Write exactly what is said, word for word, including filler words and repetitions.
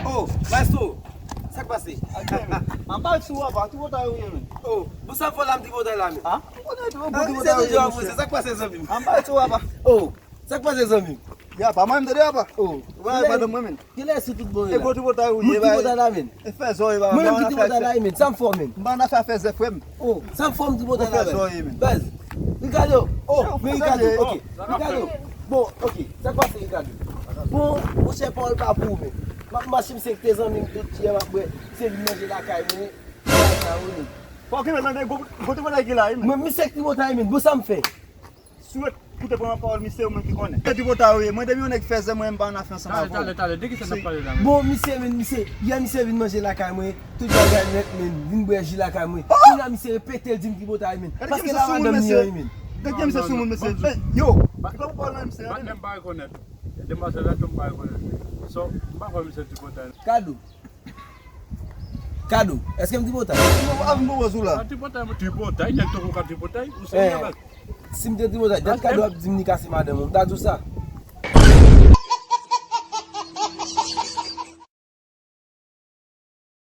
Oh, maestro, sa k pase? An pa sou apa, tripotay ou ye menm. Oh, bon sa fò la m tripotay la menm. Ah, ou konnen tou, bon tripotay ou ye menm. Sa k pase zanmi m? An pa sou apa. Oh, sa k pase zanmi m? Ya, pa mwen m tande apa. Oh, wè, madanm mwen menm. Genlè sou tout bon yo la. E bon tripotay ou ye. Mwen tripotay la menm. E fè zò e ba. Mwen menm ki tripotay la menm. Sa m fè menm. M pa nan afè fè zè frè m. Oh, sa m fè m tripotay la menm. Baz. Ricardo. Oh, men Ricardo. Ok. Ricardo. Bon, ok. Sa k pase Ricardo? Bon, monchè pawòl pa pou ou menm. M ap mache misye ki te zanmi m tout yè m ap bwè. Misye vin manje lakay mwen. Lakay ou menm. Fò ki mèt nan gwo tripotay ki la wi menm. Mwen misye ki tripotay menm. Bon sa m fè? Si w ret pou te pran pawòl misye ou menm ki konnen. Tripotay ou ye. Mwen depi yon nèg fè zè mwen m pa nan afè ansanm avè w. Talè, talè, talè. De ki sa n ap pale la menm? Bon, misye menm, misye, yè misye vin manje lakay mwen. Tout bagay nèt menm, vin bwè ji lakay mwen. Kounye a misye repete l di m tripotay menm. Paske la madanm li an menm. Gade misye sou moun mesye. Yo, ki pa pou pale nan misye. Patnè m pa rekonèt. Demwazèl la tou m pa rekonèt. So, m pa kwè misye tripotay. Kado. Kado, èske m tripotay? Mwen pa vin pou wòz ou la. A tripotay, tripotay, nèg tankou w ka tripotay, ou serye baz? Si m te tripotay, dat Kado ap di m li kase madanm ou, m ta di w sa.